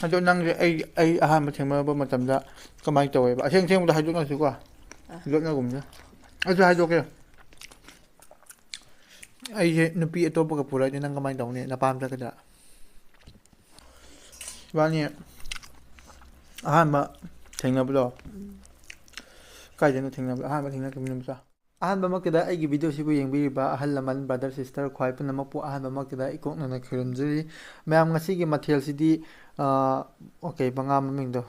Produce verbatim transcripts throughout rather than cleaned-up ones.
ꯑꯗꯣ ꯅꯪꯁꯦ ꯑꯩ ꯑꯩ ꯑꯍꯥꯟꯕ ꯊꯦꯡꯅꯕ ꯃꯇꯝꯗ ꯀꯃꯥꯏꯅ ꯇꯧꯋꯦꯕ? ꯑꯁꯦꯡ ꯑꯁꯦꯡꯕꯗ ꯍꯥꯏꯗꯣꯛꯅꯁꯤꯀꯣ꯫ ꯂꯣꯠꯅꯒꯨꯝꯁꯦ꯫ ꯑꯩꯁꯨ ꯍꯥꯏꯗꯣꯛꯀꯦ꯫ ꯑꯩꯁꯦ ꯅꯨꯄꯤ ꯑꯇꯣꯞꯄꯒ ꯄꯨꯔꯛꯑꯗꯤ ꯅꯪ ꯀꯃꯥꯏꯅ ꯇꯧꯅꯤ? ꯅꯄꯥꯝ ꯆꯠꯀꯗ꯭ꯔꯥ? ꯏꯕꯥꯅꯤ ꯑꯍꯥꯟꯕ ꯊꯦꯡꯅꯕꯗꯣ ꯀꯥꯏꯗꯅꯣ ꯊꯦꯡꯅꯕꯗꯣ? ꯑꯍꯥꯟꯕ ꯊꯦꯡꯅꯈꯤꯕ ꯅꯨꯃꯤꯠꯇꯣ꯫ ꯑꯍꯥꯟꯕꯃꯛꯇꯗ ꯑꯩꯒꯤ ꯚꯤꯗꯤꯑꯣꯁꯤꯕꯨ ꯌꯦꯡꯕꯤꯔꯤꯕ ꯑꯍꯜ ꯂꯃꯟ, ꯕ꯭ꯔꯗꯔ, ꯁꯤꯁꯇꯔ, ꯈ꯭ꯋꯥꯏ ꯄꯨꯝꯅꯃꯛꯄꯨ ꯑꯍꯥꯟꯕꯃꯛꯇꯗ ꯏꯀꯣꯛꯅꯅ ꯈꯨꯔꯨꯝꯖꯔꯤ꯫ ꯃꯌꯥꯝ, ꯉꯁꯤꯒꯤ ꯃꯊꯦꯜꯁꯤꯗꯤ, ꯑꯥ, ꯑꯣꯀꯦ, ꯃꯉꯥ ꯃꯃꯤꯡꯗꯣ꯫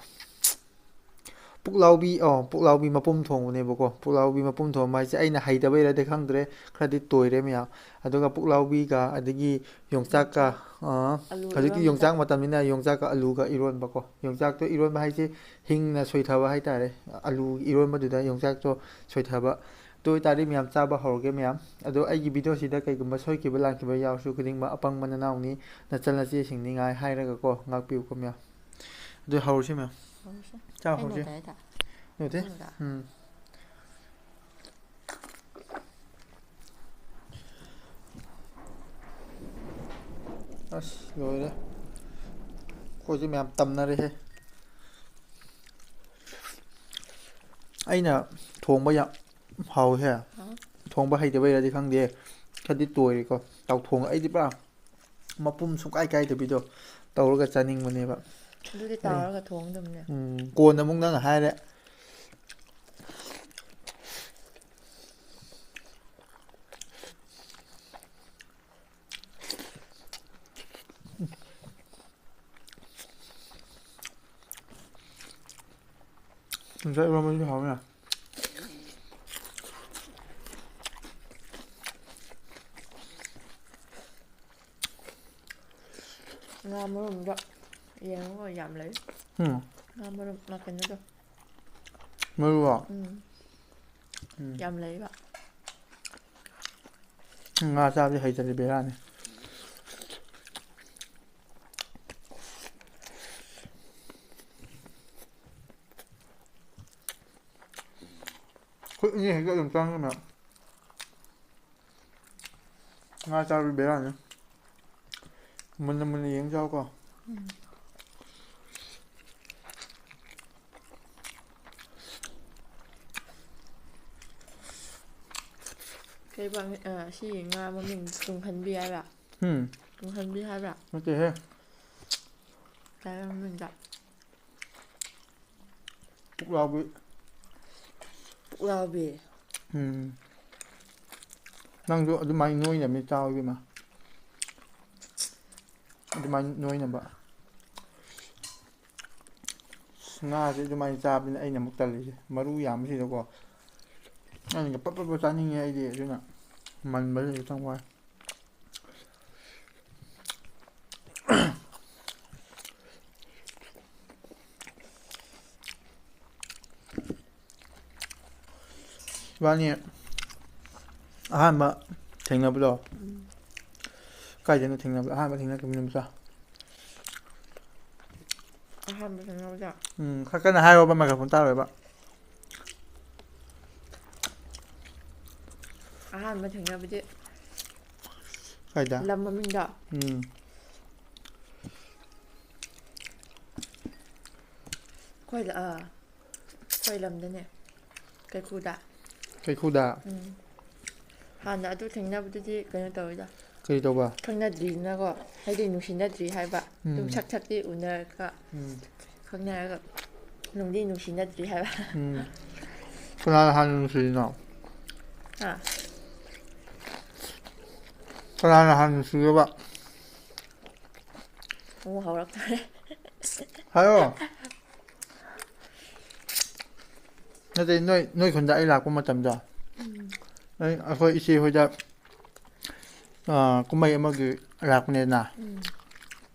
ꯄꯨꯛꯂꯥꯎꯕꯤ, ꯑꯣ, ꯄꯨꯛꯂꯥꯎꯕꯤ ꯃꯄꯨꯝ ꯊꯣꯡꯕꯅꯦꯕꯀꯣ꯫ ꯄꯨꯛꯂꯥꯎꯕꯤ ꯃꯄꯨꯝ ꯊꯣꯡꯕ ꯍꯥꯏꯁꯦ ꯑꯩꯅ ꯍꯩꯇꯕꯩꯔꯗꯤ ꯈꯪꯗ꯭ꯔꯦ, ꯈꯔꯗꯤ ꯇꯣꯏꯔꯦ ꯃꯌꯥꯝ꯫ ꯑꯗꯨꯒ ꯄꯨꯛꯂꯥꯎꯕꯤꯒ ꯑꯗꯒꯤ ꯌꯣꯡꯆꯥꯛꯀ, ꯑꯥ, ꯑꯂꯨ ꯍꯧꯖꯤꯛꯇꯤ ꯏꯔꯣꯟꯕꯗ꯫ ꯌꯣꯡꯆꯥꯛ ꯃꯇꯝꯅꯤꯅ ꯌꯣꯡꯆꯥꯛꯀ ꯑꯂꯨꯒ ꯏꯔꯣꯟꯕꯀꯣ꯫ ꯌꯣꯡꯆꯥꯛꯇꯣ ꯏꯔꯣꯟꯕ ꯍꯥꯏꯁꯦ ꯍꯤꯡꯅ ꯁꯣꯏꯊꯕ ꯍꯥꯏꯇꯥꯔꯦ꯫ ꯑꯂꯨ ꯏꯔꯣꯟꯕꯗꯨꯗ ꯌꯣꯡꯆꯥꯛꯇꯣ ꯁꯣꯏꯊꯕ꯫ ꯑꯗꯨ ꯑꯣꯏꯇꯥꯔꯗꯤ ꯃꯌꯥꯝ ꯆꯥꯕ ꯍꯧꯔꯒꯦ ꯃꯌꯥꯝ꯫ ꯑꯗꯣ ꯑꯩꯒꯤ ꯚꯤꯗꯤꯑꯣꯁꯤꯗ ꯀꯩꯒꯨꯝꯕ ꯁꯣꯏꯈꯤꯕ ꯂꯥꯟꯈꯤꯕ ꯌꯥꯎꯔꯁꯨ ꯈꯨꯗꯤꯡꯃꯛ ꯑꯄꯪꯕ ꯅꯅꯥꯎꯅꯤ, ꯅꯆꯜ ꯅꯆꯦꯁꯤꯡꯅꯤ ꯉꯥꯏ ꯍꯥꯏꯔꯒꯀꯣ, ꯉꯥꯛꯄꯤꯌꯨꯀꯣ ꯃꯌꯥꯝ꯫ ꯑꯗꯨ ꯍꯧꯔꯁꯤ ꯃꯌꯥꯝ꯫ ꯍꯧꯔꯁꯤ꯫ ꯆꯥ ꯑꯩ ꯍꯧꯔꯁꯤ꯫ ꯅꯣꯇ ꯍꯥꯏꯗ꯫ ꯅꯣꯇ? ꯅꯣꯇ꯫ ꯎꯝ꯫ ꯑꯁ, ꯂꯣꯏꯔꯦ꯫ ꯑꯩꯈꯣꯏꯁꯦ ꯃꯌꯥꯝ ꯇꯝꯅꯔꯦꯍꯦ꯫ ꯑꯩꯅ ꯊꯣꯡꯕ ꯌꯥꯝ ꯍꯥꯎꯋꯦꯍꯦ꯫ ꯍꯥꯎ꯫ ꯊꯣꯡꯕ ꯍꯩꯇꯕꯩꯔꯗꯤ ꯈꯪꯗꯦ꯫ ꯈꯔꯗꯤ ꯇꯣꯏꯔꯦꯀꯣ꯫ ꯇꯥꯎꯊꯣꯡ-, ꯑꯩꯗꯤ ꯄꯨꯔꯥ ꯃꯄꯨꯝ ꯁꯨꯡꯀꯥꯏ ꯀꯥꯏꯗꯕꯤꯗꯣ ꯇꯧꯔꯒ ꯆꯥꯅꯤꯡꯕꯅꯦꯕ꯫ ꯑꯗꯨꯗꯤ ꯑꯩ ꯇꯥꯎꯔꯒ ꯊꯣꯡꯒꯗꯕꯅꯦ꯫ ꯎꯝ, ꯀꯣꯟꯅ ꯑꯃꯨꯛ ꯅꯪ ꯍꯥꯏꯔꯦ꯫ ꯌꯣꯡꯆꯥꯛ ꯏꯔꯣꯟꯕꯁꯨ ꯍꯥꯎꯅꯤ꯫ ꯉꯥ ꯃꯔꯨꯝꯗꯣ ꯌꯦꯡꯉꯣ, ꯌꯥꯝ ꯂꯩ꯫ ꯎꯝ꯫ ꯉꯥ ꯃꯔꯨꯝ, ꯉꯥ ꯀꯩꯅꯣꯗꯣ꯫ ꯃꯔꯨꯔꯣ? ꯎꯝ꯫ ꯎꯝ꯫ ꯌꯥꯝ ꯂꯩꯕ꯫ ꯉꯥ ꯆꯥꯕꯗꯤ ꯍꯩꯇ꯭ꯔꯗꯤ ꯕꯦꯔꯥꯅꯤ꯫ ꯈꯨꯠ ꯑꯅꯤ ꯍꯦꯛꯇ ꯑꯗꯨꯝ ꯆꯪꯉꯤ ꯃꯌꯥꯝ꯫ ꯉꯥ ꯆꯥꯕꯗꯤ ꯕꯦꯔꯥꯅꯤ꯫ ꯃꯨꯟꯅ ꯃꯨꯟꯅ ꯌꯦꯡ ꯆꯥꯎꯀꯣ꯫ ꯎꯝ꯫ ꯀꯩꯕ, ꯑ, ꯁꯤ ꯉꯥ ꯃꯃꯤꯡ ꯇꯨꯡꯍꯟꯕꯤ ꯍꯥꯏꯕ꯭ꯔꯥ? ꯎꯝ ꯇꯨꯡꯍꯟꯕꯤ ꯍꯥꯏꯕ꯭ꯔꯥ? ꯅꯠꯇꯦꯍꯦ꯫ ꯀꯩ ꯍꯥꯏꯕ ꯃꯃꯤꯡꯗ? ꯄꯨꯛꯂꯥꯎꯕꯤ꯫ ꯄꯨꯛꯂꯥꯎꯕꯤ꯫ ꯎꯝ꯫ ꯅꯪꯁꯨ ꯑꯗꯨꯃꯥꯏꯅ ꯅꯣꯏꯅꯕꯅꯤ ꯆꯥꯎ ꯏꯕꯦꯝꯃ꯫ ꯑꯗꯨꯃꯥꯏꯅ ꯅꯣꯏꯅꯕ꯫ ꯉꯥꯁꯦ ꯑꯗꯨꯃꯥꯏꯅ ꯆꯥꯕꯅꯤꯅ ꯑꯩꯅ ꯑꯃꯨꯛ ꯇꯜꯂꯤꯁꯦ꯫ ꯃꯔꯨ ꯌꯥꯝꯕꯁꯤꯗꯀꯣ꯫ ꯑꯩꯅ ꯄꯞ ꯄꯞ ꯄꯞ ꯆꯥꯅꯤꯡꯉꯦ ꯑꯩꯗꯤ꯫ ꯑꯗꯨꯅ ꯃꯟꯕꯁꯤꯗ ꯈꯤꯇꯪ ꯋꯥꯏ꯫ ꯏꯕꯥꯅꯤ ꯑꯍꯥꯟꯕ ꯊꯦꯡꯅꯕꯗꯣ꯫ ꯀꯥꯏꯗꯅꯣ ꯊꯦꯡꯅꯕꯗꯣ? ꯑꯍꯥꯟꯕ ꯊꯦꯡꯅꯈꯤꯕ ꯅꯨꯃꯤꯠꯇꯣ꯫ ꯑꯍꯥꯟꯕ ꯊꯦꯡꯅꯕꯗ꯫ ꯎꯝ, ꯈꯔ ꯀꯟꯅ ꯍꯥꯏꯔꯣꯕ, microphone ꯇꯥꯔꯣꯏꯕ꯫ ꯑꯍꯥꯟꯕ ꯊꯦꯡꯅꯕꯗꯤ ꯀꯥꯏꯗ? ꯂꯝ ꯃꯃꯤꯡꯗꯣ꯫ ꯎꯝ꯫ ꯑꯩꯈꯣꯏ, ꯑꯥ, ꯑꯩꯈꯣꯏ ꯂꯝꯗꯅꯦ꯫ ꯀꯩꯀꯨꯗ꯫ ꯀꯩꯈꯨꯗ꯫ ꯎꯝ꯫ ꯍꯥꯟꯅ ꯑꯗꯨ ꯊꯦꯡꯅꯕꯗꯨꯗꯤ ꯀꯩꯅꯣ ꯇꯧꯋꯤꯗ꯫ ꯀꯔꯤ ꯇꯧꯕ? ꯈꯪꯅꯗ꯭ꯔꯤꯗꯅꯀꯣ꯫ ꯍꯥꯏꯗꯤ ꯅꯨꯡꯁꯤꯅꯗ꯭ꯔꯤ ꯍꯥꯏꯕ꯫ ꯑꯗꯨꯝ ꯎꯝ꯫ ꯁꯛ ꯁꯛꯇꯤ ꯎꯅꯔꯒ ꯎꯝ꯫ ꯈꯪꯅꯔꯒ ꯅꯨꯡꯗꯤ ꯅꯨꯡꯁꯤꯅꯗ꯭ꯔꯤ ꯍꯥꯏꯕ꯫ ꯎꯝ꯫ ꯀꯅꯥꯅ ꯍꯥꯟꯅ ꯅꯨꯡꯁꯤꯔꯤꯅꯣ? ꯍꯥ? ꯀꯅꯥꯅ ꯍꯥꯟꯅ ꯅꯨꯡꯁꯤꯒꯦꯕ? ꯑꯃꯨꯛ ꯍꯧꯔꯛꯇꯣꯔꯦ꯫ ꯍꯥꯏꯔꯣ꯫ ꯅꯠꯇꯦ, ꯅꯣꯏ, ꯅꯣꯏ ꯈꯨꯟꯗ ꯑꯩ ꯂꯥꯛꯄ ꯃꯇꯝꯗꯣ, ꯎꯝ꯫ ꯑꯩ, ꯑꯩꯈꯣꯏ ꯏꯆꯦ ꯍꯣꯏꯗ, ꯑ, ꯀꯨꯝꯍꯩ ꯑꯃꯒꯤ ꯂꯥꯛꯄꯅꯦꯗꯅ꯫ ꯎꯝ꯫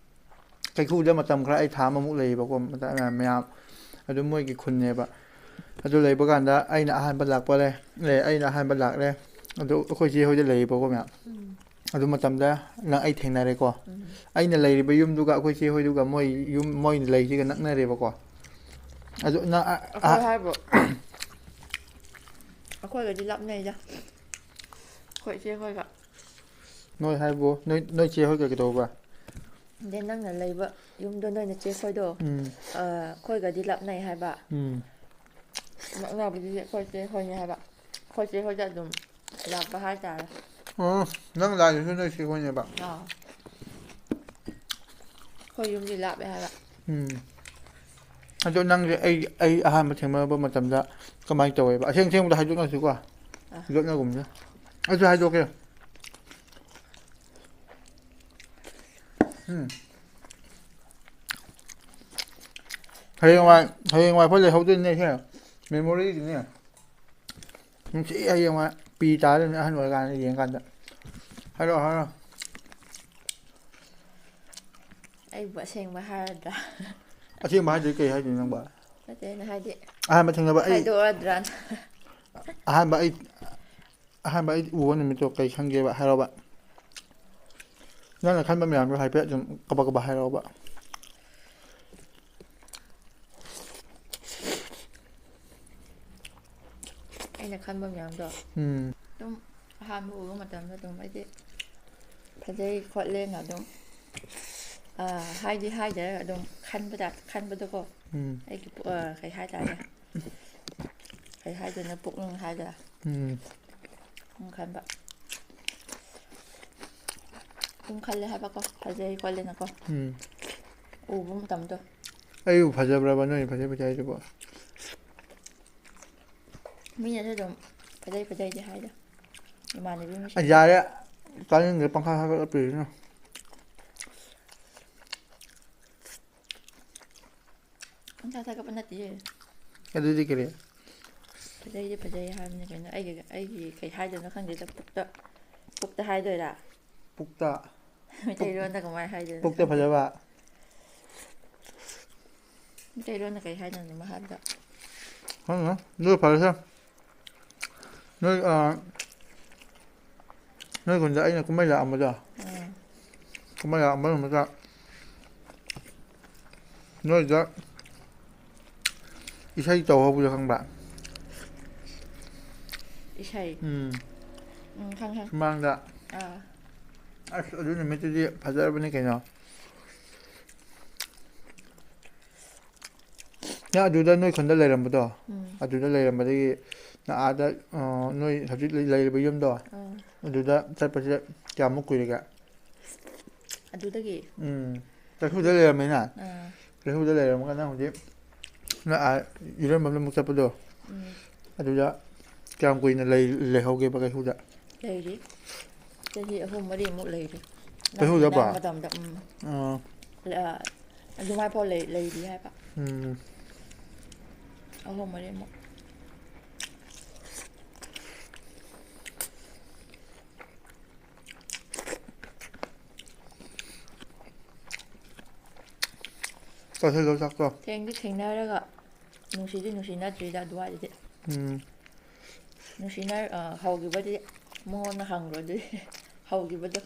ꯀꯩꯈꯨꯗ ꯃꯇꯝ ꯈꯔ ꯑꯩ ꯊꯥ ꯑꯃꯃꯨꯛ ꯂꯩꯌꯦꯕꯀꯣ, ꯃꯇꯝ, ꯃꯌꯥꯝ ꯑꯗꯨ ꯃꯣꯏꯒꯤ ꯈꯨꯟꯅꯦꯕ꯫ ꯑꯗꯨ ꯂꯩꯕ ꯀꯥꯟꯗ ꯑꯩꯅ ꯑꯍꯥꯟꯕ ꯂꯥꯛꯄ ꯂꯩ, ꯑꯦ, ꯑꯩꯅ ꯑꯍꯥꯟꯕ ꯂꯥꯛꯂꯦ꯫ ꯑꯗꯨ ꯑꯩꯈꯣꯏ ꯆꯦ ꯍꯣꯏꯗ ꯂꯩꯌꯦꯕꯀꯣ ꯃꯌꯥꯝ꯫ ꯎꯝ꯫ ꯑꯗꯨ ꯃꯇꯝꯗ ꯅꯪ ꯑꯩ ꯊꯦꯡꯅꯔꯦꯀꯣ꯫ ꯎꯝ꯫ ꯑꯩꯅ ꯂꯩꯔꯤꯕ ꯌꯨꯝꯗꯨꯒ ꯑꯩꯈꯣꯏ ꯆꯦ ꯍꯣꯏꯗꯨꯒ ꯃꯣꯏ ꯌꯨꯝ, ꯃꯣꯏꯅ ꯂꯩꯔꯤꯁꯤꯒ ꯅꯛꯅꯔꯦꯕꯀꯣ꯫ ꯑꯗꯨ ꯅꯪ ꯑ-, ꯑꯩꯈꯣꯏ ꯑ-, ꯍꯥꯏꯕꯨ ꯑꯩꯈꯣꯏꯒꯗꯤ ꯂꯥꯞꯅꯩꯗ꯫ ꯑꯩꯈꯣꯏ ꯏꯆꯦ ꯍꯣꯏꯒ꯫ ꯅꯣꯏ ꯍꯥꯏꯕꯨ ꯅꯣꯏ, ꯅꯣꯏ ꯆꯦ ꯍꯣꯏꯒ ꯀꯩꯗꯧꯕ? ꯑꯗꯩ ꯅꯪꯅ ꯂꯩꯕ ꯌꯨꯝꯗꯣ, ꯅꯣꯏ ꯅꯆꯦ ꯈꯣꯏꯗꯣ, ꯎꯝ꯫ ꯑ, ꯑꯩꯈꯣꯏꯒꯗꯤ ꯂꯥꯞꯅꯩ ꯍꯥꯏꯕ꯫ ꯎꯝ꯫ ꯅꯛꯅꯕꯗꯨꯗꯤ ꯑꯩꯈꯣꯏ ꯆꯦ ꯍꯣꯏꯅꯦ ꯍꯥꯏꯕ꯫ ꯑꯩꯈꯣꯏ ꯆꯦ ꯍꯣꯏꯗ ꯑꯗꯨꯝ ꯂꯥꯛꯄ ꯍꯥꯏꯇꯥꯔꯦ꯫ ꯑꯣ, ꯅꯪ ꯂꯥꯛꯏꯗꯨꯁꯨ ꯅꯣꯏ ꯆꯦ ꯍꯣꯏꯅꯦꯕ? ꯑꯥ꯫ ꯑꯩꯈꯣꯏ ꯌꯨꯝꯗꯤ ꯂꯥꯞꯄꯦ ꯍꯥꯏꯕ꯫ ꯎꯝ꯫ ꯑꯗꯣ ꯅꯪꯁꯦ ꯑꯩ, ꯑꯩ ꯑꯍꯥꯟꯕ ꯊꯦꯡꯅꯕ ꯃꯇꯝꯗ ꯀꯃꯥꯏꯅ ꯇꯧꯋꯦꯕ? ꯑꯁꯦꯡ ꯑꯁꯦꯡꯕꯗ ꯍꯥꯏꯗꯣꯛꯅꯁꯤꯀꯣ꯫ ꯑꯥ꯫ ꯂꯣꯠꯅꯒꯨꯝꯁꯦ꯫ ꯑꯩꯁꯨ ꯍꯥꯏꯗꯣꯛꯀꯦ꯫ ꯎꯝ꯫ ꯍꯌꯦꯡꯋꯥꯏ, ꯍꯌꯦꯡꯋꯥꯏ ꯑꯩꯈꯣꯏ ꯂꯩꯍꯧꯗꯣꯏꯅꯦ ꯁꯦ꯫ Memoryꯒꯤꯅꯦ꯫ ꯅꯨꯡꯁꯤ ꯍꯌꯦꯡꯋꯥꯏ ꯄꯤ ꯇꯥꯗꯣꯏꯅꯦ ꯑꯍꯟ ꯑꯣꯏꯔꯀꯥꯟꯗ ꯌꯦꯡꯉꯀꯥꯟꯗ꯫ ꯍꯥꯏꯔꯛꯑꯣ, ꯍꯥꯏꯔꯛꯑꯣ꯫ ꯑꯩꯕꯨ ꯑꯁꯦꯡꯕ ꯍꯥꯏꯔꯗ꯭ꯔꯥ? ꯑꯁꯦꯡꯕ ꯍꯥꯏꯗ꯭ꯔꯗꯤ ꯀꯩ ꯍꯥꯏꯗꯣꯏꯅꯣ ꯅꯪꯕꯣ? ꯅꯠꯇꯦ, ꯑꯩꯅ ꯍꯥꯏꯗꯤ ꯑꯍꯥꯟꯕ ꯊꯦꯡꯅꯕ ꯑꯩ ꯍꯥꯏꯗꯣꯛꯑꯗ꯭ꯔꯥꯅ꯫ ꯑꯍꯥꯟꯕ ꯑꯩ, ꯑꯍꯥꯟꯕ ꯑꯩ ꯎꯕ ꯅꯨꯃꯤꯠꯇꯣ ꯀꯩ ꯈꯟꯒꯦꯕ? ꯍꯥꯏꯔꯛꯑꯣꯕ꯫ ꯅꯪꯅ ꯈꯟꯕ ꯃꯌꯥꯝꯗꯣ ꯍꯥꯏꯐꯦꯠ ꯑꯗꯨꯝ ꯀꯕꯛ ꯀꯕꯛ ꯍꯥꯏꯔꯛꯑꯣꯕ꯫ ꯑꯩꯅ ꯈꯟꯕ ꯃꯌꯥꯝꯗꯣ꯫ ꯎꯝ꯫ ꯑꯗꯨꯝ ꯑꯍꯥꯟꯕ ꯎꯕ ꯃꯇꯝꯗ ꯑꯗꯨꯝ ꯑꯩꯗꯤ ꯐꯖꯩ ꯈꯣꯠꯂꯦꯅ ꯑꯗꯨꯝ, ꯑ, ꯍꯥꯏꯗꯤ ꯍꯥꯏꯗꯔꯒ ꯑꯗꯨꯝ ꯈꯟꯕꯗ, ꯈꯟꯕꯗꯣꯀꯣ꯫ ꯎꯝ꯫ ꯑꯩꯒꯤ ꯄꯨ-, ꯑ, ꯀꯩ ꯍꯥꯏꯇꯥꯔꯦ? ꯀꯩ ꯍꯥꯏꯗꯣꯏꯅꯣ? ꯄꯨꯛꯅꯤꯡ ꯍꯥꯏꯗꯣꯏꯔꯥ? ꯎꯝ꯫ ꯑꯗꯨꯝ ꯈꯟꯕ꯫ ꯑꯗꯨꯝ ꯈꯜꯂꯦ ꯍꯥꯏꯕꯀꯣ, ꯐꯖꯩ ꯈꯣꯠꯂꯦꯅꯀꯣ꯫ ꯎꯝ꯫ ꯎꯕ ꯃꯇꯝꯗꯣ꯫ ꯑꯩꯕꯨ ꯐꯖꯕ꯭ꯔꯕ ꯅꯣꯏꯅ ꯐꯖꯩ ꯐꯖꯩ ꯍꯥꯏꯗꯨꯕꯣ? ꯃꯤꯅꯁꯨ ꯑꯗꯨꯝ ꯐꯖꯩ ꯐꯖꯩꯗꯤ ꯍꯥꯏꯗ, ꯏꯃꯥꯟꯅꯕꯤ ꯃꯁꯦꯟ꯫ ꯑꯁ, ꯌꯥꯔꯦ, ꯇꯥꯅꯤꯡꯗ꯭ꯔꯦ ꯄꯪꯈꯥ ꯈꯥꯒꯠꯂꯛꯄꯤꯔꯤꯁꯤꯅ꯫ ꯄꯪꯊꯥ ꯊꯥꯒꯠꯄ ꯅꯠꯇꯤꯌꯦ꯫ ꯑꯗꯨꯗꯤ ꯀꯔꯤ? ꯐꯖꯩꯗꯤ ꯐꯖꯩ ꯍꯥꯏꯕꯅꯤ ꯀꯩꯅꯣ꯫ ꯑꯩꯒꯤ, ꯑꯩꯒꯤ ꯀꯩ ꯍꯥꯏꯗꯣꯏꯅꯣ ꯈꯪꯗꯦꯗ, ꯄꯨꯛꯇ, ꯄꯨꯛꯇ ꯍꯥꯏꯗꯣꯏꯔꯥ? ꯄꯨꯛꯇ? ꯃꯩꯇꯩꯂꯣꯟꯗ ꯀꯃꯥꯏ ꯍꯥꯏꯗꯣꯏꯅꯣ ꯄꯨꯛꯇ ꯈꯪꯗꯦ꯫ ꯐꯖꯕ꯫ ꯃꯩꯇꯩꯂꯣꯟꯗ ꯀꯩ ꯍꯥꯏꯗꯣꯏꯅꯣ ꯍꯥꯏꯕꯗ? ꯈꯪꯗꯦ꯫ ꯑꯗꯨ ꯐꯔꯦꯁꯦ꯫ ꯅꯣꯏ, ꯑ, ꯅꯣꯏ ꯈꯨꯟꯗ ꯑꯩꯅ ꯀꯨꯝꯍꯩ ꯂꯥꯛꯑꯝꯕꯗꯣ, ꯎꯝ꯫ ꯀꯨꯝꯍꯩ ꯂꯥꯛꯑꯝꯕ ꯅꯨꯃꯤꯠꯇ ꯅꯣꯏꯗ ꯏꯁꯩ ꯇꯧꯍꯧꯕꯗꯣ ꯈꯪꯕ꯭ꯔꯥ? ꯏꯁꯩ? ꯎꯝ꯫ ꯎꯝ, ꯈꯪꯉꯦ, ꯈꯪꯉꯦ꯫ ꯁꯨꯃꯥꯡꯗ꯫ ꯑꯥ꯫ ꯑꯁ, ꯑꯗꯨ ꯅꯨꯃꯤꯠꯇꯨꯗꯤ ꯐꯖꯔꯕꯅꯤ ꯀꯩꯅꯣ꯫ ꯅꯪ ꯑꯗꯨꯗ ꯅꯣꯏ ꯈꯨꯟꯗ ꯂꯩꯔꯝꯕꯗꯣ, ꯎꯝ꯫ ꯑꯗꯨꯗ ꯂꯩꯔꯝꯕꯗꯒꯤ ꯅꯪ ꯑꯥꯗ, ꯑ, ꯅꯣꯏ ꯍꯧꯖꯤꯛ ꯂꯩ-, ꯂꯩꯔꯤꯕ ꯌꯨꯝꯗꯣ, ꯑꯥ꯫ ꯑꯗꯨꯗ ꯆꯠꯄꯁꯦ ꯀꯌꯥꯃꯨꯛ ꯀꯨꯏꯔꯒꯦ? ꯑꯗꯨꯗꯒꯤ? ꯎꯝ꯫ ꯆꯐꯨꯗ ꯂꯩꯔꯝꯃꯤꯅ? ꯑꯥ꯫ ꯆꯐꯨꯗ ꯂꯩꯔꯝꯃꯒ ꯅꯪ ꯍꯧꯖꯤꯛ ꯅꯪ ꯑꯥ ꯏꯔꯣꯟꯐꯝꯗ ꯑꯃꯨꯛ ꯆꯠꯄꯗꯣ, ꯎꯝ꯫ ꯑꯗꯨꯗ ꯀꯌꯥꯝ ꯀꯨꯏꯅ ꯂꯩ-, ꯂꯩꯍꯧꯒꯦꯕ ꯀꯩꯁꯨꯗ? ꯂꯩꯔꯤ꯫ ꯆꯍꯤ ꯑꯍꯨꯝ ꯃꯔꯤꯃꯨꯛ ꯂꯩꯔꯤ꯫ ꯅꯪ ꯀꯩꯁꯨꯗꯕ? ꯅꯪ ꯃꯇꯝꯗ, ꯎꯝ꯫ ꯑꯥ꯫ ꯂ-, ꯑꯗꯨꯃꯥꯏꯐꯥꯎ ꯂꯩ-, ꯂꯩꯔꯤ ꯍꯥꯏꯕ꯫ ꯎꯝ꯫ ꯑꯍꯨꯝ ꯃꯔꯤꯃꯨꯛ꯫ ꯆꯥꯁꯤꯜꯂꯣ ꯆꯥꯛꯇꯣ꯫ ꯊꯦꯡꯗꯤ ꯊꯦꯡꯅꯔꯒ ꯅꯨꯡꯁꯤꯗꯤ ꯅꯨꯡꯁꯤꯅꯗ꯭ꯔꯤꯗ ꯑꯗꯨꯋꯥꯏꯗꯗꯤ꯫ ꯎꯝ꯫ ꯅꯨꯡꯁꯤꯅ-, ꯑ, ꯍꯧꯈꯤꯕꯗꯤ ꯃꯉꯣꯟꯗ ꯍꯪꯈ꯭ꯔꯣ ꯑꯗꯨꯗꯤ꯫ ꯍꯧꯈꯤꯕꯗꯣ꯫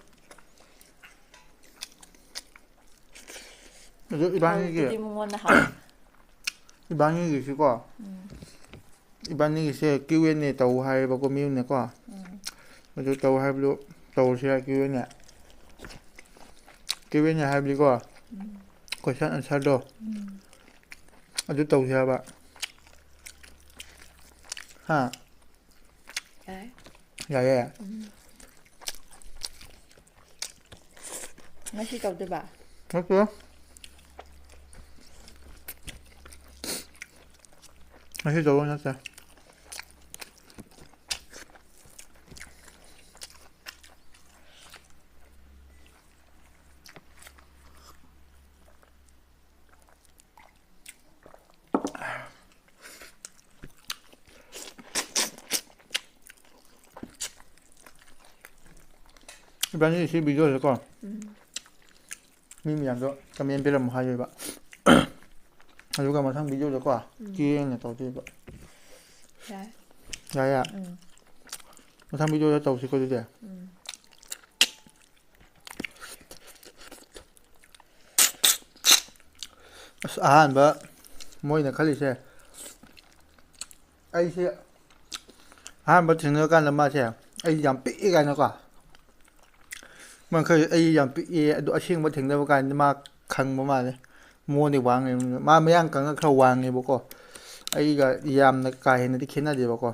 ꯑꯗꯨ ꯏꯕꯥꯅꯤꯒꯤ, ꯍꯧꯈꯤꯕꯗꯤ ꯃꯉꯣꯟꯗ ꯍꯪꯉꯣ꯫ ꯏꯕꯥꯅꯤꯒꯤꯁꯤꯀꯣ, ꯎꯝ꯫ ꯏꯕꯥꯅꯤꯒꯤꯁꯦ Q and A ꯇꯧ ꯍꯥꯏꯌꯦꯕꯀꯣ, ꯃꯤ ꯑꯃꯅꯀꯣ꯫ ꯎꯝ꯫ ꯑꯗꯨ ꯇꯧ ꯍꯥꯏꯕꯗꯨ ꯇꯧꯔꯁꯤꯔꯥ Q and A? Q and A ꯍꯥꯏꯕꯗꯤꯀꯣ, ꯎꯝ꯫ Question answerꯗꯣ, ꯎꯝ꯫ ꯑꯗꯨ ꯇꯧꯁꯦ ꯍꯥꯏꯕ꯫ ꯍꯥ? ꯌꯥꯏ꯫ ꯌꯥꯏꯌꯦ? ꯎꯝ꯫ ꯉꯁꯤ ꯇꯧꯗꯣꯏꯕ? ꯅꯠꯇꯦ꯫ ꯉꯁꯤ ꯇꯧꯗꯣꯏ ꯅꯠꯇꯦ꯫ ꯏꯕꯥꯅꯤ ꯁꯤ videoꯁꯦꯀꯣ, ꯎꯝ꯫ ꯃꯤ ꯃꯌꯥꯝꯗꯣ comment ꯄꯤꯔꯝꯃꯣ ꯍꯥꯏꯗꯣꯏꯕ꯫ ꯑꯗꯨꯒ ꯃꯊꯪ videoꯗꯀꯣ, ꯎꯝ꯫ ꯆꯦꯡꯅ ꯇꯧꯗꯣꯏꯕ꯫ ꯌꯥꯏ꯫ ꯌꯥꯏꯌꯦ? ꯎꯝ꯫ ꯃꯊꯪ videoꯗ ꯇꯧꯁꯤꯀꯣ ꯑꯗꯨꯗꯤ꯫ ꯎꯝ꯫ ꯑꯁ, ꯑꯍꯥꯟꯕ ꯃꯣꯏꯅ ꯈꯜꯂꯤꯁꯦ, ꯑꯩꯁꯦ ꯑꯍꯥꯟꯕ ꯊꯦꯡꯅꯕ ꯀꯥꯟꯗ ꯃꯥꯁꯦ ꯑꯩ ꯌꯥꯝ ꯄꯤꯛꯑꯦ ꯀꯥꯏꯅꯀꯣ, ꯃꯥ ꯈꯜꯂꯤ ꯑꯩ ꯌꯥꯝ ꯄꯤꯛꯑꯦ, ꯑꯗꯣ ꯑꯁꯦꯡꯕ ꯊꯦꯡꯅꯕ ꯀꯥꯟꯗ ꯃꯥ ꯈꯪꯕ ꯃꯥꯜꯂꯦ꯫ ꯃꯉꯣꯟꯗꯩ ꯋꯥꯡꯉꯦ꯫ ꯃꯥ ꯃꯌꯥꯡ ꯀꯪꯉ ꯈꯔ ꯋꯥꯡꯉꯦꯕꯀꯣ, ꯑꯩꯒ ꯌꯥꯝꯅ ꯀꯥ ꯍꯦꯟꯅꯗꯤ ꯈꯦꯠꯅꯗꯦꯕꯀꯣ꯫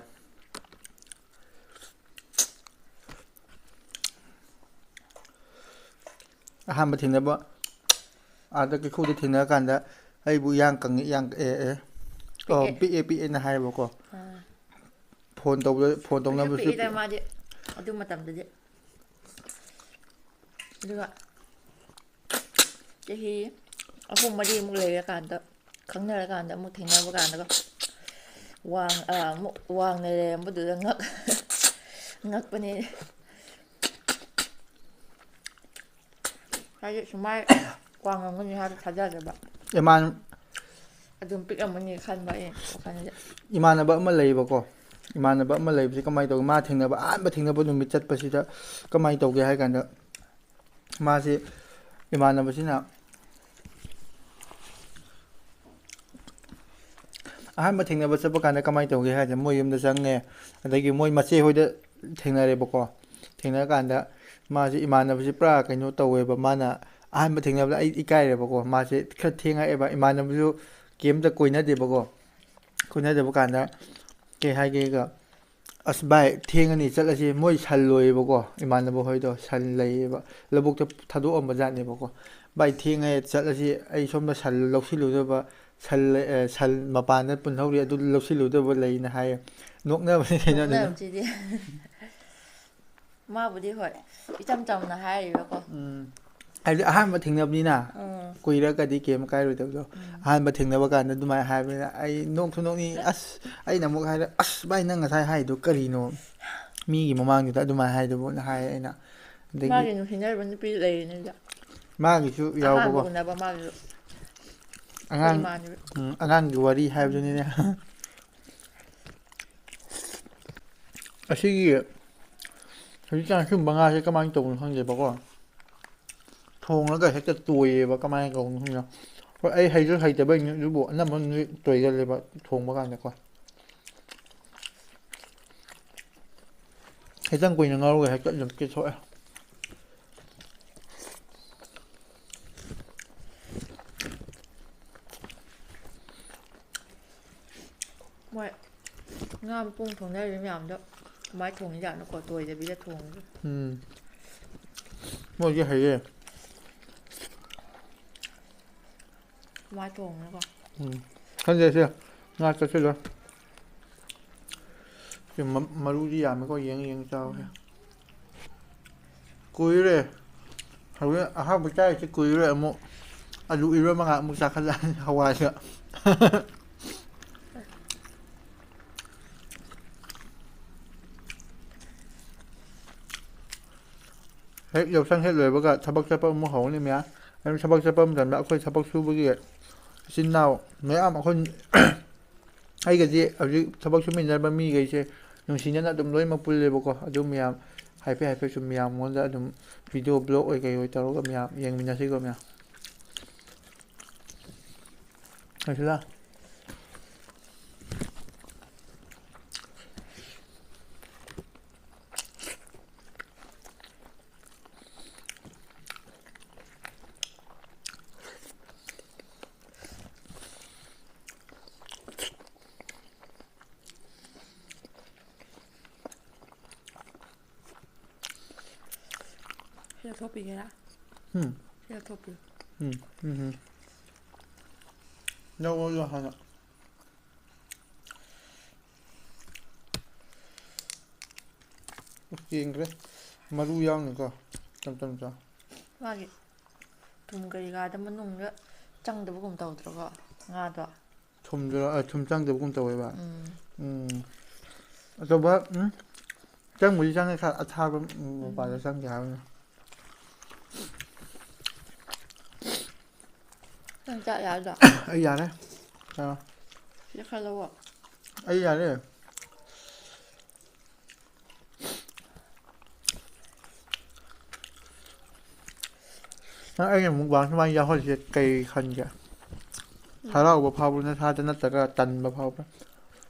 ꯑꯍꯥꯟꯕ ꯊꯦꯡꯅꯕ, ꯑꯥꯗ ꯀꯩꯈꯨꯗ ꯊꯦꯡꯅꯔꯀꯥꯟꯗ ꯑꯩꯕꯨ ꯏꯌꯥꯡ ꯀꯪꯉꯦ, ꯏꯌꯥꯡ ꯑꯦ ꯑꯦ ꯑꯣ, ꯄꯤꯛꯑꯦ꯫ ꯄꯤꯛꯑꯦ ꯄꯤꯛꯑꯦꯅ ꯍꯥꯏꯌꯦꯕꯀꯣ꯫ ꯑꯥ꯫ ꯐꯣꯟ ꯇꯧꯕꯗ, ꯐꯣꯟ ꯄꯤꯛꯁꯨ ꯇꯧꯅꯕꯁꯨ ꯄꯤꯛꯏꯗ ꯃꯥꯗꯤ ꯑꯗꯨ ꯃꯇꯝꯗꯗꯤ꯫ ꯑꯗꯨꯒ ꯆꯍꯤ ꯑꯍꯨꯝ ꯃꯔꯤꯃꯨꯛ ꯂꯩꯔꯀꯥꯟꯗ, ꯈꯪꯅꯔꯀꯥꯟꯗ ꯑꯃꯨꯛ ꯊꯦꯡꯅꯕ ꯀꯥꯟꯗꯒ ꯋꯥꯡ-, ꯑ, ꯑꯃꯨꯛ ꯋꯥꯡꯅ ꯂꯩꯔꯝꯕꯗꯨꯗ ꯉꯛ-, ꯉꯛꯄꯅꯦ꯫ ꯍꯥꯏꯗꯤ ꯁꯨꯃꯥꯏ ꯋꯥꯡꯉꯝꯒꯅꯤ ꯍꯥꯏꯕ ꯊꯥꯖꯗꯕ꯫ ꯏꯃꯥꯟ-, ꯑꯗꯨꯝ ꯄꯤꯛꯑꯝꯃꯅꯤ ꯈꯟꯕ ꯑꯩ ꯋꯥꯈꯜꯗ꯫ ꯏꯃꯥꯟꯅꯕ ꯑꯃ ꯂꯩꯌꯦꯕꯀꯣ꯫ ꯏꯃꯥꯟꯅꯕ ꯑꯃ ꯂꯩꯕꯁꯤ ꯀꯃꯥꯏꯅ ꯇꯧꯒꯦ? ꯃꯥ ꯊꯦꯡꯅꯕ, ꯑꯍꯥꯟꯕ ꯊꯦꯡꯅꯕ ꯅꯨꯃꯤꯠ ꯆꯠꯄꯁꯤꯗ ꯀꯃꯥꯏꯅ ꯇꯧꯒꯦ ꯍꯥꯏ ꯀꯥꯟꯗ, ꯃꯥꯁꯦ, ꯏꯃꯥꯟꯅꯕꯁꯤꯅ ꯑꯍꯥꯟꯕ ꯊꯦꯡꯅꯕ ꯆꯠꯄ ꯀꯥꯟꯗ ꯀꯃꯥꯏꯅ ꯇꯧꯒꯦ ꯍꯥꯏꯗꯤ, ꯃꯣꯏ ꯌꯨꯝꯗ ꯆꯪꯉꯦ, ꯑꯗꯒꯤ ꯃꯣꯏ ꯃꯆꯦ ꯍꯣꯏꯗ ꯊꯦꯡꯅꯔꯦꯕꯀꯣ꯫ ꯊꯦꯡꯅꯔꯀꯥꯟꯗ ꯃꯥꯁꯦ, ꯏꯃꯥꯟꯅꯕꯁꯦ ꯄꯨꯔꯥ ꯀꯩꯅꯣ ꯇꯧꯋꯦꯕ꯫ ꯃꯥꯅ ꯑꯍꯥꯟꯕ ꯊꯦꯡꯅꯕꯗ ꯑꯩ ꯏꯀꯥꯏꯔꯦꯕꯀꯣ꯫ ꯃꯥꯁꯦ ꯈꯔ ꯊꯦꯡꯉꯛꯑꯦꯕ꯫ ꯏꯃꯥꯟꯅꯕꯁꯨ ꯀꯩꯝꯇ ꯀꯣꯏꯅꯗꯦꯕꯀꯣ꯫ ꯀꯣꯏꯅꯗꯕ ꯀꯥꯟꯗ ꯀꯩ ꯍꯥꯏꯒꯦꯒ, "ꯑꯁ ꯚꯥꯏ, ꯊꯦꯡꯉꯅꯤ, ꯆꯠꯂꯁꯤ"꯫ ꯃꯣꯏ ꯁꯟ ꯂꯣꯏꯌꯦꯕꯀꯣ, ꯏꯃꯥꯟꯅꯕ ꯍꯣꯏꯗꯣ ꯁꯟ ꯂꯩꯌꯦꯕ, ꯂꯧꯕꯨꯛꯇ ꯊꯥꯗꯣꯛꯑꯝꯕ ꯖꯥꯠꯅꯦꯕꯀꯣ꯫ "ꯚꯥꯏ, ꯊꯦꯡꯉꯦ, ꯆꯠꯂꯁꯤ, ꯑꯩ ꯁꯣꯝꯗ ꯁꯟ ꯂꯧꯁꯤꯜꯂꯨꯗꯕ, ꯁꯟ ꯂꯩ-, ꯑꯦ, ꯁꯟ ꯃꯄꯥꯟꯗ ꯄꯨꯟꯍꯧꯔꯤ, ꯑꯗꯨ ꯂꯧꯁꯤꯜꯂꯨꯗꯕ ꯂꯩꯅ" ꯍꯥꯏꯌꯦ꯫ ꯅꯣꯛꯅꯕꯅꯤ ꯀꯩꯅꯣ ꯑꯗꯨꯗꯤ꯫ ꯅꯣꯛꯅꯕꯁꯤꯗꯤ꯫ ꯃꯥꯕꯨꯗꯤ ꯍꯣꯏ, ꯏꯆꯝ ꯆꯝꯅ ꯍꯥꯏꯔꯤꯕꯀꯣ꯫ ꯎꯝ꯫ ꯍꯥꯏꯕꯗꯤ ꯑꯍꯥꯟꯕ ꯊꯦꯡꯅꯕꯅꯤꯅ, ꯎꯝ꯫ ꯀꯨꯏꯔꯒꯗꯤ ꯀꯩꯝ ꯀꯥꯏꯔꯣꯏꯗꯕꯗꯣ꯫ ꯎꯝ꯫ ꯑꯍꯥꯟꯕ ꯊꯦꯡꯅꯕ ꯀꯥꯟꯗ ꯑꯗꯨꯃꯥꯏꯅ ꯍꯥꯏꯕꯅꯤꯅ ꯑꯩ ꯅꯣꯛꯁꯨ ꯅꯣꯛꯅꯤꯡ-, ꯑꯁ, ꯑꯩꯅ ꯑꯃꯨꯛ ꯍꯥꯏꯔꯦ, "ꯑꯁ, ꯚꯥꯏ, ꯅꯪ ꯉꯁꯥꯏ ꯍꯥꯏꯗꯣ ꯀꯔꯤꯅꯣ? ꯃꯤꯒꯤ ꯃꯃꯥꯡꯗꯨꯗ ꯑꯗꯨꯃꯥꯏꯅ ꯍꯥꯏꯗꯨꯕꯨꯅ" ꯍꯥꯏꯌꯦ ꯑꯩꯅ꯫ ꯑꯗꯒꯤ ꯃꯥꯒꯤ ꯅꯨꯡꯁꯤꯅꯔꯤꯕ ꯅꯨꯄꯤ ꯂꯩꯔꯤꯅꯦ ꯑꯗ꯫ ꯃꯥꯒꯤꯁꯨ ꯑꯍꯥꯟꯕ ꯌꯥꯎꯕꯀꯣ꯫ ꯎꯅꯕ ꯃꯥꯒꯤꯁꯨ꯫ ꯑꯩꯈꯣꯏ ꯑꯉꯥꯡ, ꯏꯃꯥꯟꯅꯕꯤ꯫ ꯎꯝ, ꯑꯉꯥꯡꯒꯤ ꯋꯥꯔꯤ ꯍꯥꯏꯕꯗꯨꯅꯤꯅꯦ꯫ ꯎꯝ꯫ ꯑꯁꯤꯒꯤ ꯍꯧꯖꯤꯛꯀꯥꯟ ꯁꯤꯒꯨꯝꯕ ꯉꯥꯁꯦ ꯀꯃꯥꯏꯅ ꯇꯧꯕꯅꯣ ꯈꯪꯗꯦꯕꯀꯣ꯫ ꯊꯣꯡꯉꯒ ꯍꯦꯛꯇ ꯇꯣꯏꯌꯦꯕ, ꯀꯃꯥꯏꯅ ꯇꯧꯕꯅꯣ ꯈꯪꯗꯦ꯫ ꯍꯣꯏ, ꯑꯩ ꯍꯩꯁꯨ ꯍꯩꯇꯕꯩꯅꯤ, ꯑꯗꯨꯕꯨ ꯑꯅꯝꯕꯅꯗꯤ ꯇꯣꯏꯒꯜꯂꯦꯕ ꯊꯣꯡꯕ ꯀꯥꯟꯗꯀꯣ꯫ ꯈꯤꯇꯪ ꯀꯨꯏꯅ ꯉꯧꯔꯒ ꯍꯦꯛꯇ ꯑꯗꯨꯝ ꯄꯦꯠꯊꯣꯛꯑꯦ꯫ ꯃꯣꯏ ꯉꯥ ꯃꯄꯨꯝ ꯊꯣꯡꯅꯔꯤꯕ ꯃꯌꯥꯝꯗꯣ ꯀꯃꯥꯏꯅ ꯊꯣꯡꯉꯤꯖꯥꯠꯅꯣꯀꯣ, ꯇꯣꯏꯗꯕꯤꯗ ꯊꯣꯡꯉꯤꯗꯣ? ꯎꯝ꯫ ꯃꯣꯏꯗꯤ ꯍꯩꯌꯦ꯫ ꯃꯥ ꯊꯣꯡꯉꯒ꯫ ꯎꯝ꯫ ꯈꯪꯗꯦ ꯁꯦ꯫ ꯉꯥ ꯆꯠꯁꯤꯜꯂꯣ꯫ ꯁꯤ ꯃ-, ꯃꯔꯨꯗꯤ ꯌꯥꯝꯃꯤꯀꯣ, ꯌꯦꯡ ꯌꯦꯡ ꯆꯥꯎꯁꯦ꯫ ꯎꯝ꯫ ꯀꯨꯏꯔꯦ꯫ ꯍꯧꯖꯤꯛ ꯑꯍꯥꯟꯕ ꯆꯥꯔꯤꯁꯤ ꯀꯨꯏꯔꯦ ꯑꯃꯨꯛ꯫ ꯑꯂꯨ ꯏꯔꯣꯟꯕ ꯉꯥꯛ ꯑꯃꯨꯛ ꯆꯥꯈꯠꯂꯛꯑꯅꯤ ꯍꯋꯥꯏꯒ꯫ ꯍꯦꯛ ꯌꯥꯎꯁꯪ ꯍꯦꯛ ꯂꯣꯏꯕꯒ ꯊꯕꯛ ꯆꯠꯄ ꯑꯃꯨꯛ ꯍꯧꯔꯅꯤ ꯃꯌꯥꯝ꯫ ꯑꯗꯨꯝ ꯊꯕꯛ ꯆꯠꯄ ꯃꯇꯝꯗ ꯑꯩꯈꯣꯏ ꯊꯕꯛ ꯁꯨꯕꯒꯤ ꯏꯆꯤꯟ ꯏꯅꯥꯎ ꯃꯌꯥꯝ ꯑꯩꯈꯣꯏ ꯑꯩꯒꯗꯤ ꯍꯧꯖꯤꯛ ꯊꯕꯛ ꯁꯨꯃꯤꯟꯅꯔꯤꯕ ꯃꯤꯈꯩꯁꯦ ꯅꯨꯡꯁꯤꯅꯅ ꯑꯗꯨꯝ ꯂꯣꯏꯅꯃꯛ ꯄꯨꯜꯂꯦꯕꯀꯣ꯫ ꯑꯗꯨ ꯃꯌꯥꯝ ꯍꯥꯏꯐꯦꯠ ꯍꯥꯏꯐꯦꯠ ꯁꯨꯝ ꯃꯌꯥꯝꯉꯣꯟꯗ ꯑꯗꯨꯝ video blog ꯑꯣꯏ ꯀꯩ ꯑꯣꯏ ꯇꯧꯔꯒ ꯃꯌꯥꯝ ꯌꯦꯡꯃꯤꯟꯅꯁꯤꯀꯣ ꯃꯌꯥꯝ꯫ ꯂꯣꯏꯁꯤꯜꯂꯣ꯫ ꯁꯤ ꯂꯧꯊꯣꯛꯄꯤꯒꯦꯔꯥ? ꯎꯝ꯫ ꯁꯤ ꯂꯧꯊꯣꯛꯄꯤꯌꯨ꯫ ꯎꯝ, ꯎꯝ, ꯎꯝ꯫ ꯂꯧꯔꯣ, ꯂꯧꯔꯣ ꯍꯥꯟꯅ꯫ ꯎꯁ, ꯀꯦꯟꯈ꯭ꯔꯦ꯫ ꯃꯔꯨ ꯌꯥꯎꯅꯤꯀꯣ꯫ ꯇꯞ ꯇꯞꯅ ꯆꯥꯎ꯫ ꯃꯥꯒꯤ ꯊꯨꯝ ꯀꯔꯤ ꯀꯥꯗ ꯃꯅꯨꯡꯗ ꯆꯪꯗꯕꯒꯨꯝ ꯇꯧꯗ꯭ꯔꯣꯀꯣ ꯉꯥꯗꯣ? ꯊꯨꯝꯗꯨꯔꯣ? ꯑ, ꯊꯨꯝ ꯆꯪꯗꯕꯒꯨꯝ ꯇꯧꯋꯦꯕ꯫ ꯎꯝ꯫ ꯎꯝ꯫ ꯑꯆꯧꯕ, ꯎꯝ, ꯆꯪꯕꯨꯗꯤ ꯆꯪꯉꯦ, ꯈꯔ ꯑꯊꯥꯕ, ꯎꯝ, ꯎꯝ꯫ ꯃꯄꯥꯗ ꯆꯪꯗꯦ ꯍꯥꯏꯕꯅꯤ꯫ ꯅꯪ ꯆꯥ ꯌꯥꯗ꯭ꯔꯣ? ꯑꯩ ꯌꯥꯔꯦ꯫ ꯑꯥ꯫ ꯁꯤꯗ ꯈꯔ ꯂꯧꯑꯣ꯫ ꯑꯩ ꯌꯥꯔꯦ꯫ ꯅꯪ ꯑꯩꯅ mukbang ꯁꯨꯃꯥꯏꯅ ꯌꯥꯎꯍꯜꯂꯤꯁꯦ ꯀꯩ ꯈꯟꯒꯦ? ꯎꯝ꯫ ꯍꯔꯥꯎꯕ ꯐꯥꯎꯕ꯭ꯔꯥ ꯅꯁꯥꯗ, ꯅꯠꯇ꯭ꯔꯒ ꯇꯟꯕ ꯐꯥꯎꯕ꯭ꯔꯥ?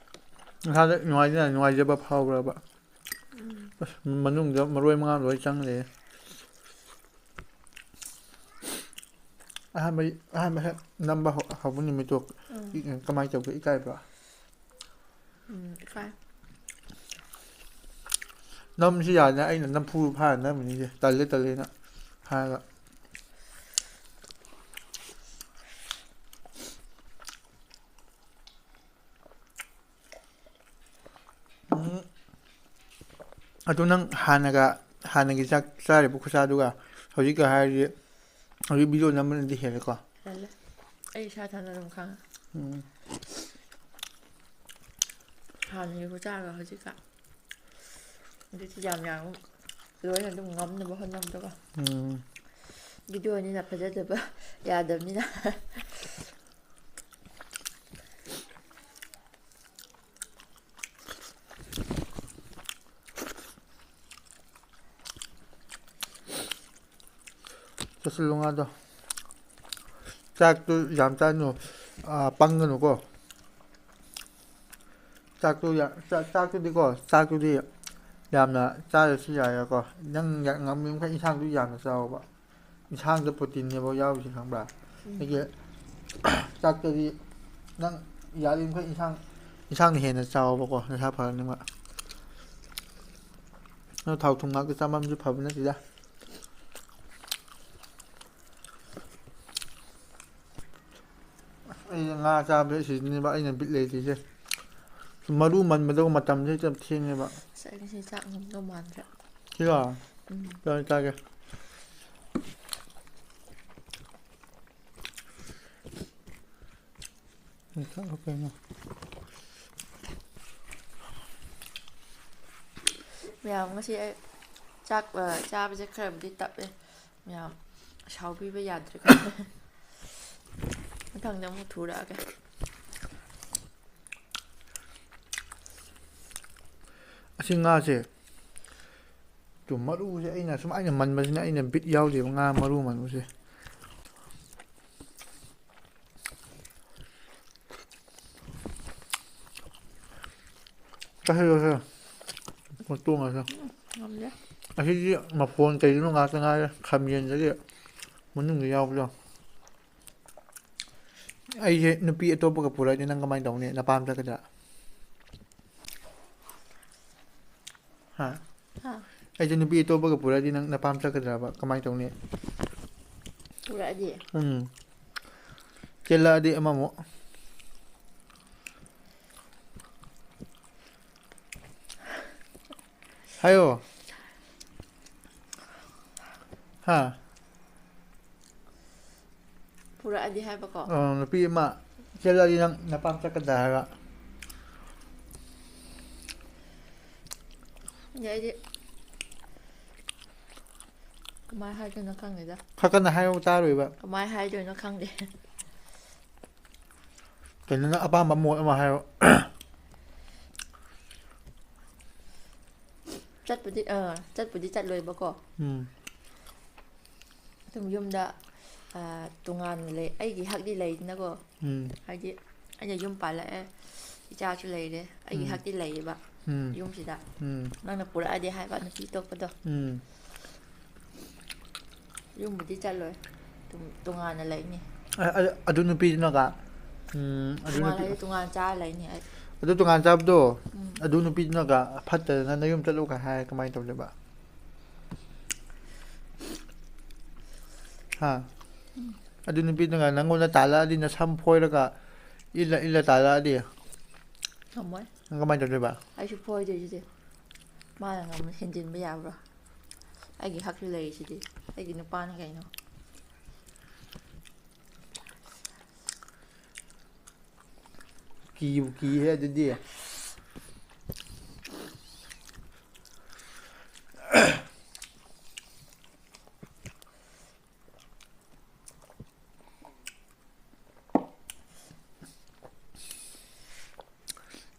ꯅꯁꯥꯗ ꯅꯨꯡꯉꯥꯏꯖ-, ꯅꯨꯡꯉꯥꯏꯖꯕ ꯐꯥꯎꯕ꯭ꯔꯕ? ꯎꯝ꯫ ꯑꯁ, ꯃꯅꯨꯡꯗ ꯃꯔꯣꯏ ꯃꯉꯥꯡ ꯂꯣꯏ ꯆꯪ ꯂꯩꯔꯦ꯫ ꯑꯍꯥꯟꯕ, ꯑꯍꯥꯟꯕ ꯍꯦꯛ ꯅꯝꯕ ꯍꯧ-, ꯍꯧꯕ ꯅꯨꯃꯤꯠꯇꯣ ꯎꯝ꯫ ꯏ-, ꯀꯃꯥꯏꯅ ꯇꯧꯒꯦ? ꯏꯀꯥꯏꯕ꯭ꯔꯣ? ꯎꯝ, ꯏꯀꯥꯏ꯫ ꯅꯝꯁꯤ ꯌꯥꯗꯅ ꯑꯩꯅ ꯅꯝꯐꯨ ꯐꯥꯔ ꯅꯝꯃꯤꯅꯤꯁꯦ, ꯇꯜꯂꯦ ꯇꯜꯂꯦꯅ ꯍꯥꯏꯔꯒ꯫ ꯎꯝ꯫ ꯑꯗꯨ ꯅꯪ ꯍꯥꯟꯅꯒ, ꯍꯥꯟꯅꯒꯤ ꯆꯥꯛ ꯆꯥꯔꯤꯕ ꯈꯨꯆꯥꯗꯨꯒ ꯍꯧꯖꯤꯛꯀ ꯍꯥꯏꯔꯗꯤ, ꯍꯧꯖꯤꯛ ꯚꯤꯗꯤꯑꯣ ꯅꯝꯕꯅꯗꯤ ꯍꯦꯜꯂꯦꯀꯣ? ꯍꯦꯜꯂꯦ꯫ ꯑꯩ ꯏꯁꯥ ꯏꯊꯟꯇ ꯑꯗꯨꯝ ꯈꯪꯉꯦ꯫ ꯎꯝ꯫ ꯍꯥꯟꯅꯒꯤ ꯈꯨꯆꯥꯒ ꯍꯧꯖꯤꯛꯀ꯫ ꯑꯗꯨꯗꯤ ꯌꯥꯝ ꯌꯥꯝ ꯂꯣꯏꯅ ꯑꯗꯨꯝ ꯉꯝꯅꯕ ꯍꯣꯠꯅꯕꯗꯣꯀꯣ꯫ ꯎꯝ꯫ ꯚꯤꯗꯤꯑꯣꯅꯤꯅ ꯐꯖꯗꯕ ꯌꯥꯗꯕꯅꯤꯅ꯫ ꯆꯥꯁꯤꯜꯂꯨ ꯉꯥꯗꯣ꯫ ꯆꯥꯛꯇꯨ ꯌꯥꯝ ꯆꯥꯅꯨ, ꯑꯥ, ꯄꯪꯒꯅꯨꯀꯣ꯫ ꯆꯥꯛꯇꯨ ꯌꯥ-, ꯆꯥ-, ꯆꯥꯛꯇꯨꯗꯤꯀꯣ, ꯆꯥꯛꯇꯨꯗꯤ ꯌꯥꯝꯅ ꯆꯥꯗ꯭ꯔꯁꯨ ꯌꯥꯏꯌꯦꯀꯣ꯫ ꯅꯪ ꯌꯥ-, ꯉꯝꯃꯤ ꯃꯈꯩ ꯏꯟꯁꯥꯡꯗꯨ ꯌꯥꯝꯅ ꯆꯥꯎꯕ꯫ ꯏꯟꯁꯥꯡꯗ ꯄ꯭ꯔꯣꯇꯤꯟꯅꯦꯕ ꯌꯥꯎꯔꯤꯁꯦ, ꯈꯪꯕ꯭ꯔꯥ? ꯎꯝ꯫ ꯑꯗꯒꯤ ꯆꯥꯛꯇꯗꯤ ꯅꯪ ꯌꯥꯔꯤꯃꯈꯩ ꯏꯟꯁꯥꯡ, ꯏꯟꯁꯥꯡꯅ ꯍꯦꯟꯅ ꯆꯥꯎꯕꯀꯣ, ꯅꯁꯥ ꯐꯅꯕ꯫ ꯅꯪ ꯊꯥꯎ ꯊꯨꯝ ꯉꯥꯛꯇ ꯆꯥꯃꯟꯕꯁꯨ ꯐꯕ ꯅꯠꯇꯦꯗ꯫ ꯑꯩ ꯉꯥ ꯆꯥꯕꯗ ꯁꯤꯖꯤꯟꯅꯕ ꯑꯩꯅ ꯕꯤꯠ ꯂꯩꯇ꯭ꯔꯤꯁꯦ꯫ ꯃꯔꯨ ꯃꯟꯕꯗꯣ ꯃꯇꯝꯁꯦ ꯍꯦꯛꯇ ꯊꯦꯡꯉꯦꯕ꯫ ꯑꯁ, ꯑꯩ ꯉꯁꯤ ꯆꯥꯛ ꯉꯝꯗꯧ ꯃꯥꯟꯗ꯭ꯔꯦ꯫ ꯁꯤꯔꯣ? ꯎꯝ꯫ ꯆꯥꯒꯦ, ꯆꯥꯒꯦ꯫ ꯎꯝ, ꯆꯥꯛ ꯀꯩꯅꯣ? ꯃꯌꯥꯝ, ꯉꯁꯤ ꯑꯩ ꯆꯥꯛ, ꯑ, ꯆꯥꯕꯁꯦ ꯈꯔꯕꯨꯗꯤ ꯇꯞꯄꯦ꯫ ꯃꯌꯥꯝ, ꯁꯥꯎꯕꯤꯕ ꯌꯥꯗ꯭ꯔꯦ꯫ ꯃꯊꯪꯗ ꯑꯃꯨꯛ ꯊꯨꯔꯛꯑꯒꯦ꯫ ꯑꯁꯤ ꯉꯥꯁꯦ, ꯇꯨ, ꯃꯔꯨꯁꯦ ꯑꯩꯅ ꯁꯨꯃꯥꯏꯅ ꯃꯟꯕꯁꯤꯅ ꯑꯩꯅ ꯕꯤꯠ ꯌꯥꯎꯗꯦꯕ, ꯉꯥ ꯃꯔꯨ ꯃꯟꯕꯁꯦ꯫ ꯆꯥꯁꯤꯜꯂꯣꯁꯦ꯫ ꯃꯇꯣꯡ ꯉꯥꯛꯇ꯫ ꯎꯝ, ꯉꯝꯗꯦ꯫ ꯑꯁꯤꯗꯤ ꯃꯐꯣꯟ ꯀꯩꯗꯨꯅꯣ ꯉꯥꯛꯇ ꯉꯥꯏꯔꯦ꯫ ꯈꯥꯃꯦꯟꯗꯒꯤ ꯃꯅꯨꯡꯗ ꯌꯥꯎꯕꯗꯣ꯫ ꯑꯩꯁꯦ ꯅꯨꯄꯤ ꯑꯇꯣꯞꯄꯒ ꯄꯨꯔꯛꯑꯗꯤ ꯅꯪ ꯀꯃꯥꯏꯅ ꯇꯧꯅꯤ? ꯅꯄꯥꯝ ꯆꯠꯀꯗ꯭ꯔꯥ? ꯍꯥ? ꯍꯥ? ꯑꯩꯁꯦ ꯅꯨꯄꯤ ꯑꯇꯣꯞꯄꯒ ꯄꯨꯔꯛꯑꯗꯤ ꯅꯪ ꯅꯄꯥꯝ ꯆꯠꯀꯗ꯭ꯔꯕ? ꯀꯃꯥꯏꯅ ꯇꯧꯅꯤ? ꯄꯨꯔꯛꯑꯗꯤ? ꯎꯝ꯫ ꯆꯦꯜꯂꯛꯑꯗꯤ ꯑꯃꯃꯨꯛ꯫ ꯍꯥꯏꯌꯣ꯫ ꯍꯥ? ꯄꯨꯔꯛꯑꯗꯤ ꯍꯥꯏꯕꯀꯣ꯫ ꯑ, ꯅꯨꯄꯤ ꯑꯃ ꯆꯦꯜꯂꯛꯑꯗꯤ ꯅꯪ ꯅꯄꯥꯝ ꯆꯠꯀꯗ꯭ꯔꯥ ꯍꯥꯏꯕ꯫ ꯑꯗꯩꯗꯤ ꯀꯃꯥꯏ ꯍꯥꯏꯗꯣꯏꯅꯣ ꯈꯪꯗꯦꯗ꯫ ꯈꯔ ꯀꯟꯅ ꯍꯥꯏꯌꯣ, ꯇꯥꯔꯣꯏꯕ꯫ ꯀꯃꯥꯏ ꯍꯥꯏꯗꯣꯏꯅꯣ ꯈꯪꯗꯦ꯫ ꯀꯩꯅꯣ, ꯅꯪ ꯑꯄꯥꯝꯕ ꯃꯣꯠ ꯑꯃ ꯍꯥꯏꯔꯣ꯫ ꯆꯠꯄꯨꯗꯤ, ꯑꯥ, ꯆꯠꯄꯨꯗꯤ ꯆꯠꯂꯣꯏꯕꯀꯣ꯫ ꯎꯝ꯫ ꯑꯗꯨꯝ ꯌꯨꯝꯗ, ꯑꯥ, ꯇꯣꯉꯥꯟꯅ ꯂꯩ, ꯑꯩꯒꯤ ꯍꯛꯇꯤ ꯂꯩꯗꯅꯀꯣ꯫ ꯎꯝ꯫ ꯍꯥꯏꯗꯤ ꯑꯩꯅ ꯌꯨꯝ ꯄꯥꯜꯂꯛꯑꯦ, ꯏꯆꯥꯁꯨ ꯂꯩꯔꯦ, ꯑꯩꯒꯤ ꯎꯝ꯫ ꯍꯛꯇꯤ ꯂꯩꯌꯦꯕ ꯎꯝ꯫ ꯌꯨꯝꯁꯤꯗ꯫ ꯎꯝ꯫ ꯅꯪꯅ ꯄꯨꯔꯛꯑꯗꯤ ꯍꯥꯏꯕ ꯅꯨꯄꯤ ꯑꯇꯣꯞꯄꯗꯣ꯫ ꯎꯝ꯫ ꯌꯨꯝꯕꯨꯗꯤ ꯆꯠꯂꯣꯏ꯫ ꯇꯣ-, ꯇꯣꯉꯥꯟꯅ ꯂꯩꯅꯤ꯫ ꯑ-, ꯑ-, ꯑꯗꯨ ꯅꯨꯄꯤꯗꯨꯅꯒ, ꯎꯝ, ꯑꯗꯨ ꯇꯣꯉꯥꯟꯅ ꯅꯨꯄꯤ-, ꯍꯥꯏꯗꯤ ꯇꯣꯉꯥꯟꯅ ꯆꯥꯔ ꯂꯩꯅꯤ ꯑꯩ꯫ ꯑꯗꯨ ꯇꯣꯉꯥꯟꯅ ꯆꯥꯕꯗꯣ, ꯎꯝ꯫ ꯑꯗꯨ ꯅꯨꯄꯤꯗꯨꯅꯒ ꯐꯠꯇꯗꯅ ꯅꯌꯨꯝ ꯆꯠꯂꯨꯒ ꯍꯥꯏꯔ ꯀꯃꯥꯏꯅ ꯇꯧꯗꯣꯏꯕ? ꯍꯥ? ꯎꯝ꯫ ꯑꯗꯨ ꯅꯨꯄꯤꯗꯨꯅ ꯅꯪꯉꯣꯟꯗ ꯇꯥꯜꯂꯛꯑꯗꯤ, ꯅꯁꯝ ꯐꯣꯏꯔꯒ ꯏꯜꯂ ꯏꯜꯂ ꯇꯥꯜꯂꯛꯑꯗꯤ? ꯉꯝꯃꯣꯏ꯫ ꯅꯪ ꯀꯃꯥꯏꯅ ꯇꯧꯗꯣꯏꯕ? ꯑꯩꯁꯨ ꯐꯣꯏꯗꯣꯏꯁꯤꯗꯤ꯫ ꯃꯥꯅ ꯉꯝꯅ ꯍꯦꯟꯖꯤꯟꯕ ꯌꯥꯕ꯭ꯔꯣ? ꯑꯩꯒꯤ ꯍꯛꯁꯨ ꯂꯩꯔꯤꯁꯤꯗꯤ꯫ ꯑꯩꯒꯤ ꯅꯨꯄꯥꯅ ꯀꯩꯅꯣ? ꯀꯤꯕꯨ ꯀꯤꯍꯦ ꯑꯗꯨꯗꯤ꯫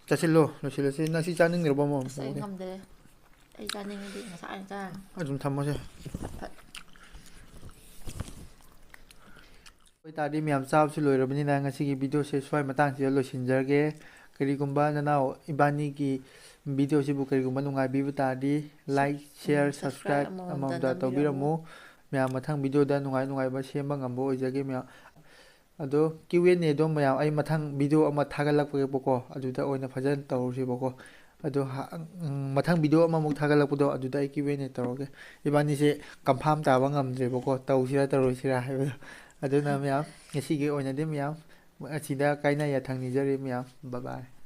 ꯆꯥꯁꯤꯜꯂꯣ, ꯂꯣꯏꯁꯤꯜꯂꯁꯤ꯫ ꯅꯪ ꯁꯤ ꯆꯥꯅꯤꯡꯗ꯭ꯔꯕꯣ, ꯑꯃꯨꯛ? ꯑꯁ, ꯑꯩ ꯉꯝꯗ꯭ꯔꯦ꯫ ꯑꯩ ꯆꯥꯅꯤꯡꯉꯗꯤ ꯉꯁꯥꯏꯅ ꯆꯥꯔꯅꯤ꯫ ꯑꯗꯨꯝ ꯊꯝꯃꯣꯁꯦ꯫ ꯐꯠ꯫ ꯑꯣꯏꯇꯥꯔꯗꯤ ꯃꯌꯥꯝ ꯆꯥꯕꯁꯨ ꯂꯣꯏꯔꯕꯅꯤꯅ ꯉꯁꯤꯒꯤ videoꯁꯦ ꯁ꯭ꯋꯥꯏ ꯃꯇꯥꯡꯁꯤꯗ ꯂꯣꯏꯁꯤꯟꯖꯔꯒꯦ꯫ ꯀꯔꯤꯒꯨꯝꯕ ꯅꯅꯥꯎ ꯏꯕꯥꯅꯤꯒꯤ videoꯁꯤꯕꯨ ꯀꯔꯤꯒꯨꯝꯕ ꯅꯨꯡꯉꯥꯏꯕꯤꯕ ꯇꯥꯔꯗꯤ like, share, subscribe ꯑꯃꯃꯝꯇ ꯇꯧꯕꯤꯔꯝꯃꯨ꯫ ꯃꯌꯥꯝ ꯃꯊꯪ videoꯗ ꯅꯨꯡꯉꯥꯏ ꯅꯨꯡꯉꯥꯏꯕ ꯁꯦꯝꯕ ꯉꯝꯕ ꯑꯣꯏꯖꯒꯦ ꯃꯌꯥꯝ꯫ ꯑꯗꯣ Q and Aꯗꯣ ꯃꯌꯥꯝ ꯑꯩ ꯃꯊꯪ video ꯑꯃ ꯊꯥꯒꯠꯂꯛꯄꯒꯦꯕꯀꯣ, ꯑꯗꯨꯗ ꯑꯣꯏꯅ ꯐꯖꯅ ꯇꯧꯔꯁꯦꯕꯀꯣ꯫ ꯑꯗꯣ ꯍ-, ꯎꯝ, ꯃꯊꯪ video ꯑꯃꯃꯨꯛ ꯊꯥꯒꯠꯂꯛꯄꯗꯣ ꯑꯗꯨꯗ ꯑꯩ Q and A ꯇꯧꯔꯒꯦ꯫ ꯏꯕꯥꯅꯤꯁꯦ confirm ꯇꯥꯕ ꯉꯝꯗ꯭ꯔꯦꯕꯀꯣ, ꯇꯧꯁꯤꯔꯥ ꯇꯧꯔꯣꯏꯁꯤꯔꯥ ꯍꯥꯏꯕꯗꯣ꯫ ꯑꯗꯨꯅ ꯃꯌꯥꯝ, ꯉꯁꯤꯒꯤ ꯑꯣꯏꯅꯗꯤ ꯃꯌꯥꯝ ꯑꯁꯤꯗ ꯀꯥꯏꯅ ꯌꯥꯊꯪ ꯅꯤꯖꯔꯤ ꯃꯌꯥꯝ꯫ Bye bye꯫